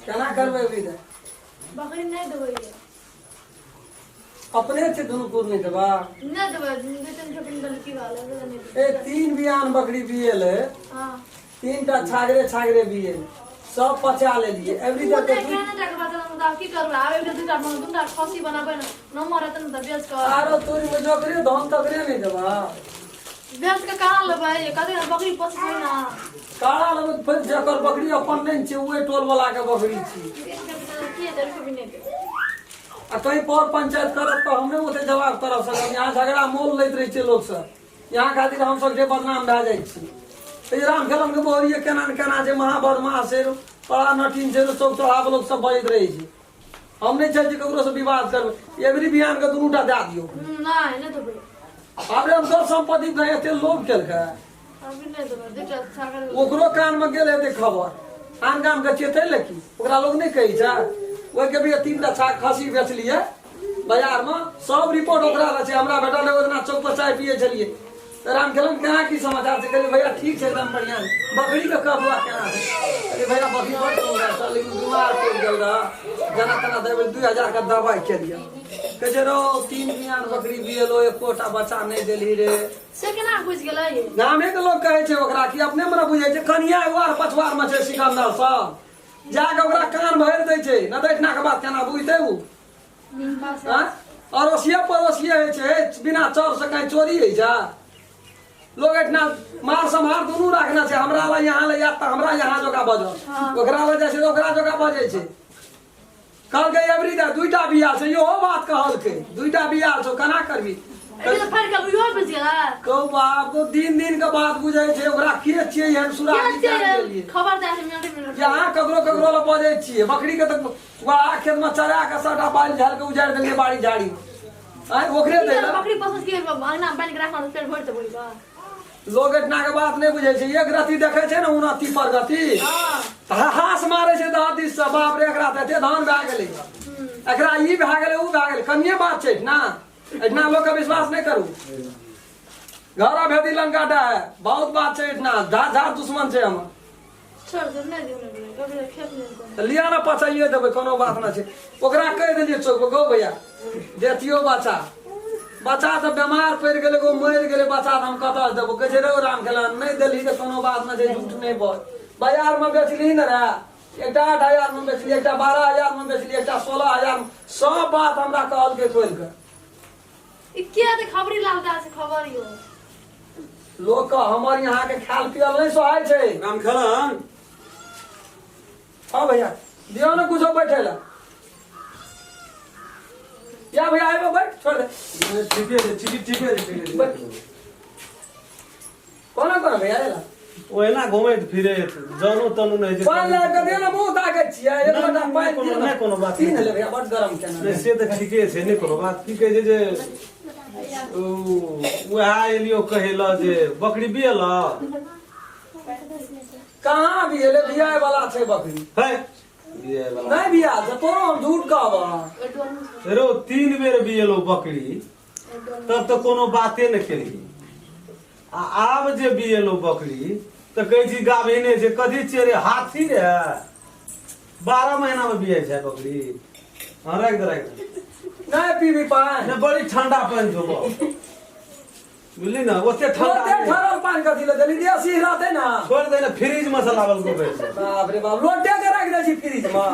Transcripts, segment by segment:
केना करबै अभी तऽ? बकरी नहि देबै ये। अपने छै दुनू कुर नहि देबा। नहि देबै, दू तीन खेपी लड़की वाला नहि देबै। ए 3 बियान बकरी बिएल है। हाँ। 3टा छागरे छागरे बिएल, सब पचा लेलिए एवरी ओ तक। तऽ केहन टाके बात है, मुदा की करबै? आब एकटा दूटा दूटा खस्सी बनाबै ने, नम्बर हेतै ने तऽ बेच कऽ। आरो तोरी में जोकरे धन तकरे नहीं देबा। बेच कऽ कहाँ लेबै? कते बकरी पोसबै ने। काला लेबै फेर जकर बकरी अपन नहीं छै उहे टोल वाला के बकरी छी। की हेतै? रुपये भी नहि देबै। आ कहीं पर पंचायत करत तऽ हम नहि ओते जवाब करब सकब। यहाँ झगड़ा मोल लैत रहै छै लोक सब, यहाँ खातिर हम सब जे बदनाम भए जाइ छी। तऽ ई राम खेलन के बोहरिये केना ने केना छै, महा बदमाश छै, बड़ा नटीन छै, चौक चौराहा पर लोक सब बजैत रहै छै। हम नहि चाहै छी ककरो से विवाद करबै। एवरी बिहान के दुनू टा दए दियौ। नहि, नहि देबै। बाप रे, हम सब सम्पत्ति के एते लोभ केलकै। अभी नहि देबै, दूटा छागर। ओकरो कान में गेल हेतै खबर, आन गाम के चेतै ले की ओकरा लोग नहि कहै छै। ओहिके भी 3टा छाग खस्सी बेचलियै बाजार में, सब रिपोर्ट ओकरा रहै छै। हमरा भेटल रहै ओहि दिना चौक पर चाय पियै छलियै तऽ राम खेलन केना की समाचार छै? कहलियै भैया ठीक छै, एकदम बढ़िआँ। बकरी के कबुआ केना छै? कहलियै भैया बकरी बड़ सुन्दर छै, लेकिन बीमार पड़ि गेल रहै, जेना तेना देबै 2000 के दबाइ केलियै। कहै छै रौ 3 बियान बकरी बियेलो, एकोटा बच्चा नहि देलही रे। से केना बुझि गेलै? गामे के लोग कहै छै ओकरा कि अपने मने बुझै छै। कनिया एगो आर पछुआर में छै सिकंदर सब, जाके ओकरा कान भरि दै छै न, देखना के बात केना बुझतै उ? आँय? अड़ोसिए पड़ोसिए होइ छै, बिना चौर से कहीं चोरी होइ छै? लोग एहिठिना मार सम्हार दुनू राखना छै। हमरा लग यहाँ ले जायत तऽ हमरा यहाँ जोका बजल। ओकरा लग जाइ छै तऽ ओकरा जोका बजै छै। कहलकै एवरी दा 2टा बियाह छै, इहो बात कहलकै 2टा बियाह छौ, केना करबी? एहि तऽ फाड़ि गेल, इहो बुझि गेलै। कहू बाप, ओ दिन दिन के बात बुझै छै। ओकरा के छियै एहन सुरागी? के छियै? जानि गेलियै। खबर दै छै मिनट मिनट। यहाँ ककरो ककरो लग बजै छियै। बकरी के तऽ बड़ा खेत में चरा के सबटा बालि झाड़ि के उजाड़ि देलियै बाड़ी झाड़ी में। आँय, ओकरे की दै करबै? लए। बकरी पोसै छियै, अंगना मे बान्हि के राखलहुँ, पेट भरि देबै ओहिसँ। लोग एतना के बात नहि बुझै छै। एक रति देखै छै ने उन्नति प्रगति तऽ हास मारै छै दह दिस से, बाप रे एकरा तऽ एते धान भए गेलै, एकरा ई भए गेलै, ओ भए गेलै। कनिये बात छै एहिठिना। एहिठिना लोकके विश्वास नहि करू। घर भेदी लंका है, बहुत बात छै एहिठिना। झार झार दुश्मन छै हमर। छोड़ दे, नहि दियौ, नहि दियौ, कभी खेत नहि कोनो। तऽ लिअ ने, पचाइए देबै, कोनो बात नहि छै। ओकरा कहि देलियै चौक पर, गौ भैया देतियौ बच्चा, बच्चा तऽ बेमार पड़ि गेलै, एगो मरि गेलै बच्चा, तऽ हम कतऽ से देबो? कहै छै रौ राम खेला, नहि देलही तऽ कोनो बात नहि छै, झूठ नहि बज। बाजारमे बेचलिही ने रे, एकटा 8000 मे बेचलियै, एकटा 12,000 मे बेचलियै, एकटा 16,000 मे। सब बात हमरा कहलकै खोलि कऽ। ई के तऽ खबरी लाल दास खबर यो। लोक के हमर यहाँ के खायल पियल नहीं सोहाय छै। राम खेलन। हाँ भैया, दियो ने कुछो बैठे ला। या भैया आबो, बैठ, छोड़ दे। नहि, ठीके छै, ठीके ठीके छै, ठीके छै। बैठ। कोना कोना भैया एला? ओहिना घुमैत फिरैत जनो तनो नहि छै। पानि लाबि कऽ दियौ ने, मुँह ताकै छियै। एक नहि, लोटा नहि, पानि कोनो- दियौ ने। नहि, कोनो बात पी नहि। ने ले भैया, बड गरम केना। नहि, से तऽ ठीके छै, नहि कोनो बात। की कहै छै जे ओ उएह एलियो कहै लए जे बकरी बियल। कहाँ बियेले, बियाय वाला छै बकरी। है बियै वाला। नहीं बिया छै, तोरो हम झूठ कहब? रौ 3 बेर बियलो बकरी, तब तऽ कोनो बाते नहि केलही। आ आब जे बियलो बकरी तऽ कहै छी गाभिने छै। कथी छियै रे, हाथी रे? 12 महीना मे बियै छै बकरी? हाँ, राखि दे, राखि दे। नहीं पीबी पानि? नहि, बड़ी ठंडा पानि छौ बा। बुझली ने, ओते ठंडा ओते नहि। ठरल पानि कथी लए देली? देसी रहतै ने। छोड़ि दे ने, फ्रिज मे से लावल गोबर छै। बाप रे बाप, लोटे के राखि दै छी फ्रिज मे?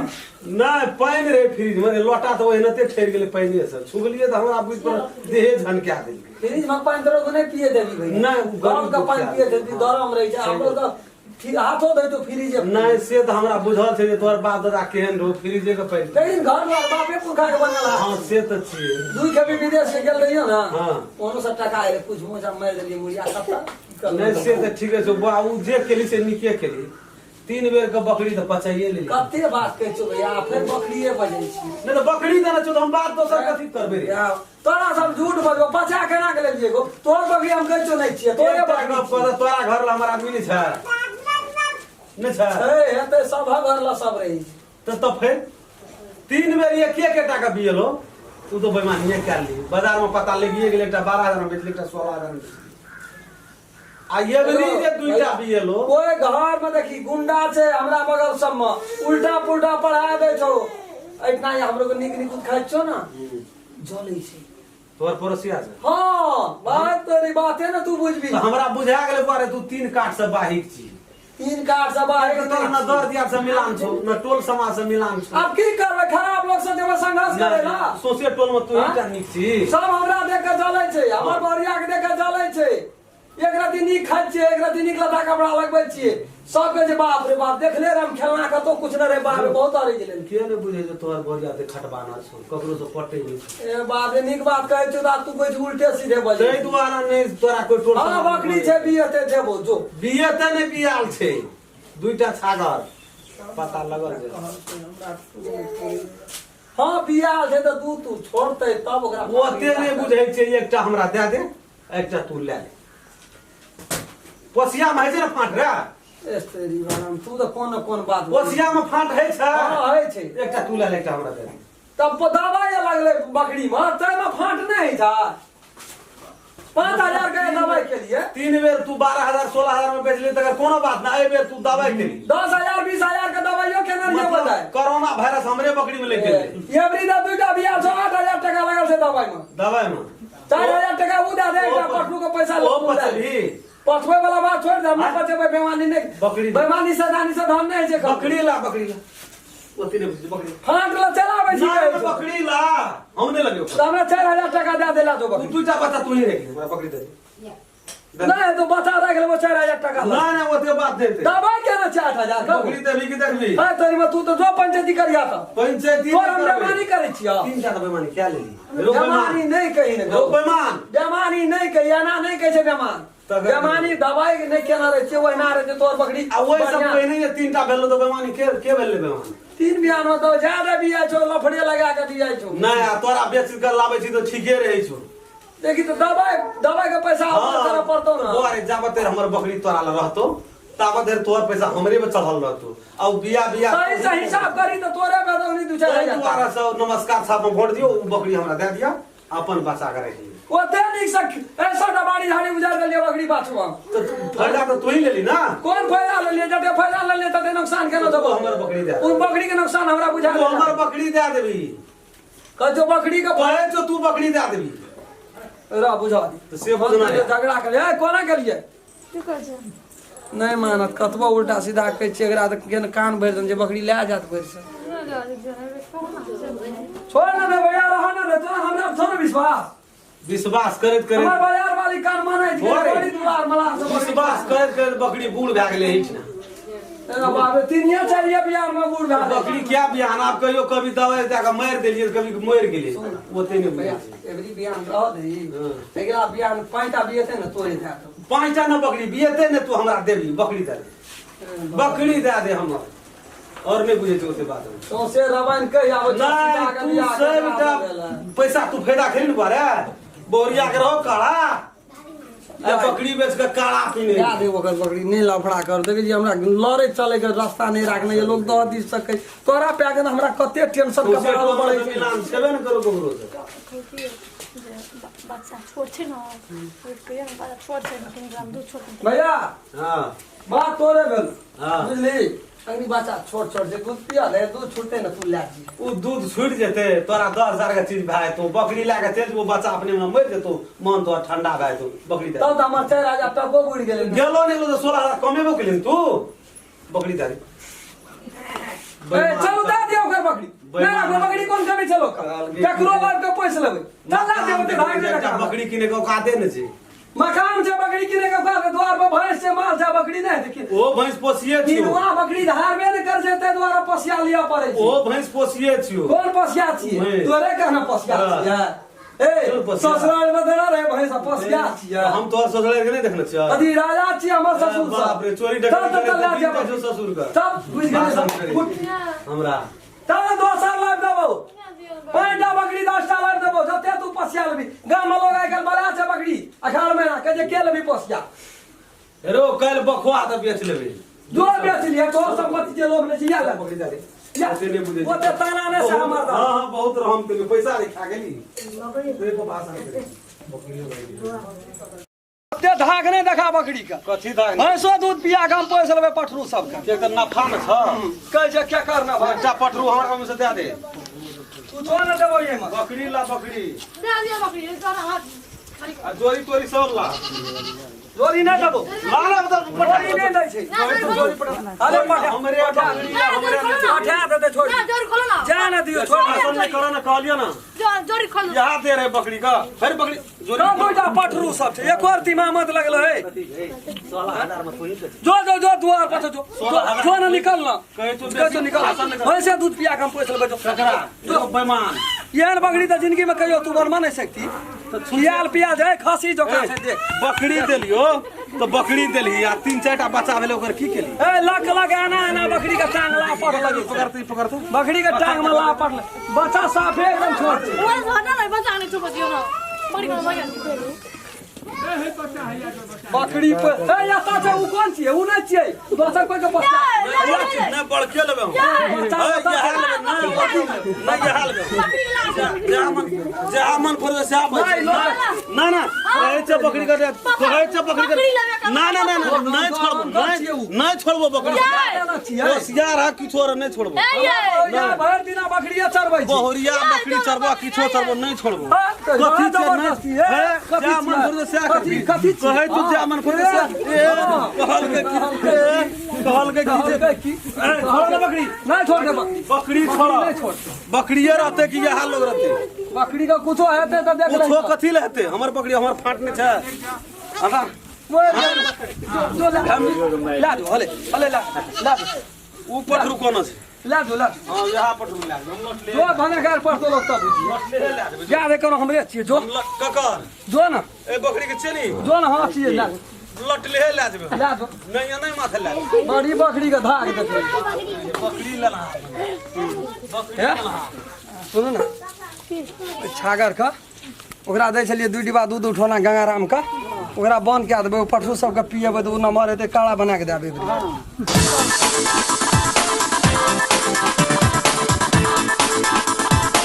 नहि, पानि रहै फ्रिज मे, लोटा तऽ ओहिनाते ठहरि गेलै पानिए से। छुबलियै तऽ हमरा बुझि पड़ल देहे झनका देलकै। फ्रिज में पानि तोरा नहि पिए देबी भैया। नहि, ओ गरम के गरम पानि पिए देबी, गरम रहै छै। हमरो तऽ हाथो धोइतो फ्रिज। नहि, से तऽ हमरा बुझल छै जे तोहर बाप दादा केहन रहौ, फ्रिजे के पानि। लेकिन घर दुआर बापे पुरखा के बनल है। हँ, से तऽ छियै। 2 खेपी विदेश से गेल रहियो ने। हाँ। ओनो से टका एलै, कुछ मोजा मारि देलियै मुड़िया सबटा। की करबै? नहि, से तऽ ठीके छौ बा। ओ जे केली से नीके केली। 3 बेर के बकरी तऽ पचाइए लेली। कते बात कहै छौ भैया, फेर बकरिए बजै छी। नहि तऽ बकरी देने छौ तऽ हम बात दोसर कथी करबै रे? या, तोरा सब झूठ बजबो, पचा केना के लेलियै गो? तोहर बकरी हम कहै छौ नहि छियै, तोरे एकटा बकरी गप कहऽ, तोरा घर लए हमर आदमी नहि छै? नहि छै? छै, हेतै, सभक घर लए सब रहै छै। तऽ फेर 3 बेर एक एक टाका बियलो, तू तऽ बेमानिए कए ली। बाजारमे पता लगिए गेलै, एकटा 12,000 मे बेचली, एकटा 16,000 मे बेचली। आ एबरी जे दुईटा बियेलो कोई घर में देखी गुंडा छै हमरा बगल सब में उल्टा पुल्टा पढ़ा दै छौ एतना ही हमरो के नीक नीक खाइ छौ ना जलै छै तोहर पड़ोसिया छै हाँ बात तोरी बाते ना तू बुझबी तऽ हमरा बुझा गेलै बारे तू तीन काठ से बाहिर छी तीन काठ से बाहर तोरा न दर दियार से मिलान छौ न टोल समाज से मिलान छौ अब की करबै खराब लोग से जब संघर्ष करे ना सोचे टोल में तू हाँ? ही टा नीक छी सब हमरा देख के जलै छै हमर बरिया के देख के जलै छै एक राति नीक खाइ छियै एक राति नीक लत्ता कपड़ा लगबै छियै सब कहै छै बाप रे बाप देखले रहे हम खेलना कतौ कुछ नहि रहे बाप रे बहुत अड़ि गेलै के नहि बुझै छै तोहर बरिया ते खटबाना छौ ककरो से पटै नहि छौ ए बाप रे नीक बात कहै छौ तऽ आब तू कहै छी उल्टे सीधे बजै ताहि दुआरे नहि तोरा कोइ टोल हँ समाज बकरी छै बियते देबो जो बिये तऽ नहि बियाल छै दुईटा छागर पता लगल छै हँ बियाल छै तऽ दूध तू छोड़तै तब ओकरा ओते नहि बुझै छै एकटा हमरा दए दे एकटा तू लए ले पोसिया में होइ छै ने फाँट रे स्त्री वाला तू तऽ कोन ने कोन बात पोसिया में फाँट होइ छै हँ होइ छै एकटा तू लए ले एकटा हमरा दे दे तब दबाइ लगलै बकरी में ताहिमे फाँट नहि होइ छै 5,000 के दबाइ के लिए तीन बेर तू 12,000 16,000 में बेचली तकर कोनो बात ना एहि बेर तू दबाइ केली 10,000 20,000 के दबाइयो केने रहियै मतलब बताए कोरोना वायरस हमरे बकरी में लग गेलै एवरी दा दुईटा बिया छौ 8,000 टका लागल छै दबाइ में दबाइ में 4,000 टका उ दए दे एकटा पटलू के पैसा ओ पचली पचबै वाला बात छोड़ दे हम नहि पचेबै बेमानी नहि बकरी बेमानी से दानी से धन नहि होइ छै बकरी ला बकरी ला ओते नहि बुझै बकरी फाँट ला चलाबै छी ना, ना, बकरी ला हम नहि लगे तऽ हमरा 4,000 टका दए देला जो तू बकरी दूटा बच्चा तू ही रख ले हमरा बकरी दे दे नहि तो बच्चा राखि लेबो 4,000 टका ना ना ओते बात दे दे दबाइ केना छै 8,000 बकरी देबी कि देखबी हाँ तोरी में तू तो जो पंचायती करिया तऽ पंचायती तोर हम बेमानी करै छियौ तीन टा बेमानी क्या लेली बेमानी नहि कही ने रो बेमान बेमानी नहि कही एना नहि कहै छै बेमान बेमानी दबाइ नहि केना रहै छियै ओहिना रहै छै तोर बकरी आ ओहि सब पहिने जे तीन टा भेलो तऽ बेमानी के के भेलै बेमानी तीन बियान में तऽ ज्यादा बिया छौ लफड़े लगा के बिया छौ नहि आ तोरा बेच के लाबै छी तऽ ठीके रहै छौ देखी तऽ दबाइ दबाइ के पैसा अपन करऽ पड़तौ ना बौआ रे जाबत देर हमर बकरी तोरा लग रहतौ ताबत देर तोहर पैसा हमरे पे चढ़ल रहतौ आ उ बिया बिया सही से हिसाब करी तऽ तोरे में दौनी दू चारि ताहि हजार दुआरे से नमस्कार साहब में वोट दियौ उ बकरी हमरा दए दिअ अपन बचा के राखि लिअ ओते नीक से ऐसा बाड़ी झाड़ी उजाड़ देलियै बकरी पाछू हम तऽ तू फायदा तऽ तू ही लेली ना कोन फायदा लेलियै जते फायदा लेलियै तते नुकसान केना देबो हमर बकरी दए उन बकरी के नुकसान हमरा बुझा तू हमर बकरी दए देबी कहै छौ बकरी के कहै छौ तू बकरी दए देबी रह बुझा दी तऽ से बुझना हम झगड़ा केलियै ए, कोना केलियै की कहै छै नहि मानत कतबो उल्टा सीधा कहै छियै एकरा तऽ केहन कान भरि देने छै बकरी लए जायत भरि से छोड़ ने दे भैया रह ने दे तोरा हमरा थोड़े विश्वास विश्वास करैत करैत हमर बाजार वाली कान मानै छै बोरे। बड़ी दुलार मलाह सब बकरी विश्वास करैत करैत बकरी बूढ़ भए गेलै एहिठिना एना बाप रे तीनिये चारिये बिहार में बूढ़ भए गेलै। बकरी क्या बिहान आब कहियो कभी दवाई दए कऽ मारि देलियै तऽ कभी मरि गेलै ओते नहि बुझै भैया छै। एवरी बिहान रह दही हँ। अगिला बिहान पाँचटा बियेतै ने तोरे दए देबौ। पाँचटा ने बकरी बियेतै ने तू हमरा देबी बकरी दए दे बकरी दए दे हमर और नहि बुझै छै ओते बात हम। सौंसे रामायण कहि आबै छै, नहि सीता के तू बियाह के सबटा भेलै। पैसा तू फायदा खेली ने बारे बोरिया के रहो काड़ा आ बकरी बेच के काड़ा पीने दए देब ओकर बकरी नहि लफड़ा कर देखै छियै हमरा लड़ै चलै के रास्ता नहि राखने ये लोग दऽ दी सकै तोरा पै के ने हमरा कते टेंशन तू से कपार टोल पड़ै में छै मिलान छेबे ने करो ककरो से कहलकै जे बच्चा छोट छै ने कहियो ने बच्चा छोट छै ने कनि ग्राम दूध छोट भैया हाँ बात तोरे भेल हाँ। बुझली अग्नि बच्चा छोट छोट छै दूध पिया ले दूध छूटते ने तू लए जी ओ दूध छूटि जेतै तोरा 10,000 के चीज भए जेतौ बकरी लए के चलि जेबौ बच्चा अपने में मरि जेतौ मन तोरा ठंडा भए जेतौ बकरी दए तब तऽ हमर 4,000 टको बुड़ि गेलै ने। गेलो नहि गेलो तऽ 16,000 कमेबो केलही तू बकरी दए दे। ए, चलू दए दियौ ओकर बकरी नहि राखबै बकरी कोन कमी छै लोक ककरो लाबि कऽ पोसि लेबै चल लए दियौ ओते भागि जेतै एकटा बकरी किने के औकाते नहि छै मकान छै बकरी किने के ओकर द्वार पर भैंस छै माल छै बकरी नहि हेतै ओ भैंस पोसिए छियौ किनुआ बकरी धारबे नहि करै छै ताहि दुआरे पोसिया लिअ पड़ै छै ओ भैंस पोसिए छियौ कोन पोसिया छियै भैंस। तोरे कहना पोसिया हाँ। छियै ए चल पोसिया। ससुराल में देना रहे भैंस पोसिया छियै हम तोहर ससुराल के नहि देखने छियै अथी राजा छियै हमर ससुर सब बाप रे चोरी चल डकैती चल चल लए करे जा तऽ बीत जाइ छौ ससुर के तब बुझि गेलै भाषण सब। करै। उठ। हमरा तब दोसर लाबि देबौ पाँचटा बकरी 10टा लाबि देबौ जते तू पोसिया लेबी गाममे लोग आइ काल्हि बड़ा छै बकरी अखाड़ महिना कहै छै के लेबी पोसिया रो काल्हि बखुआ तऽ बेच लेबै जो बेच लिहे तोहर सम्पत्ति जे लोभ नहि छै इएह ले बकरी दए दे या, ओते नहि बुझै छी। ओते ताना नहि से हमर हाँ हाँ बहुत रहम केलियै पैसा नहि खा गेली तोरे पर भाषण करै बकरियो भए गेलै। ओते धाक नहि देखा बकरी के। कथी धाक? भैंसो दूध पिया के हम पोसि लेबै पठरू सबके। एक तऽ नफा मे छ। कहै छै क्या करना भाई? एकटा पठरू हमरा कम से दे दे। कुछो नहि देबो एहिमे। बकरी ला बकरी। दे दिया बकरी तोरा हाथ खाली। आ जोरी तोरी सब ला। जोरी नहि देबो। ला ला तऽ जोरी नहि दै छै। ना, जोरी जोरी पठा। अरे पठा। हमरे बकरी ला, हमरे नहि। पठा देतै छोड़। ना जोरी खोलो ना। जा ना दियो छोड़। भाषण नहि करऽ ने कहलियै ना। जोरी खोलो। यहाँ दे रहे बकरी का फिर बकरी जोरी। कम दूटा पठरू सब छै एको रति मामत लगल है। 16,000 में तोही बेच। जो जो जो दुआर पर जो जो ना निकल ना। कहै छौ कहै छौ निकल। भाषण नहि कर। भैंसे दूध पिया के हम पोसि लेबै जो। ककरा? एगो बेईमान। एहन बकरी तऽ जिंदगी में कहियो तू बनबा नहि सकती। पियाल पिया जाय खसी जोका छै देख। बकरी देलियो तऽ बकरी देलही आ तीन चारि टा बच्चा भेलै ओकर की केली? ए लक लक एना एना बकरी के टांग ला पड़ लगे। पकड़ते पकड़ते बकरी के टांग में ला पड़ल। बच्चा साफे एकदम छोट छै। ओए हटा ना बच्चा नहीं छुपा दियो ना बकरी को भैया। बकरी पर ए एता छै उ कोन छियै? उ नहि छियै दोसर कोई के बच्चा। नहि बड़के लेबै हम। बच्चा इएह लेबै नहि इएह लेबै। जहाँ मन पड़े सएह नहि लोक ना ना कहै छै बकरी के कहै छै बकरी के ना ना ना नहि छोड़बो नहि छोड़बो बकरी। होशियार रह किछो रह नहि छोड़बो। भरि दिना बकरिये चरबै छै। बहुरिया बकरी चरबो किछो चरबो नहि छोड़बो। कथी जबरदस्ती है? कथी मन पड़े सएह कथी कहै तू जा मन पड़े सएह। कहलकै कहलकै की छोड़ दे बकरी। नहि छोड़ दे बकरी। बकरी छोड़। नहि छोड़। बकरिये रहते कि इएह लोग रहते? बकरी के कुछो हेतै तऽ देख कुछो कथी ले हेतै? हमर बकरी हमर फाट नहि छै। आगा जो जो ला दो हले हले ला ला उ पठरू कोना छै? ला दो ला। हां इएह पठरू ला दो। हम लट ले जो भनकार पर तो लोग तब बुझिए। लट ले ला देबै। जा दे कोनो हमरे छियै जो। ककर? जो ना। ए बकरी के चेनी। जो ना हां छियै ला। लट ले ला देबै। ला दो। नहीं नहीं माथे ला। बड़ी बकरी के धाग देखै। बकरी लला। बकरी लला। सुनू ना छागर के ओकरा दै छलियै 2 डिब्बा दूध उठौना गंगाराम के ओकरा बंद कए देबै। पठरू सबके पियेबै तऽ ओ नमहर हेतै काला बना के दए देबै।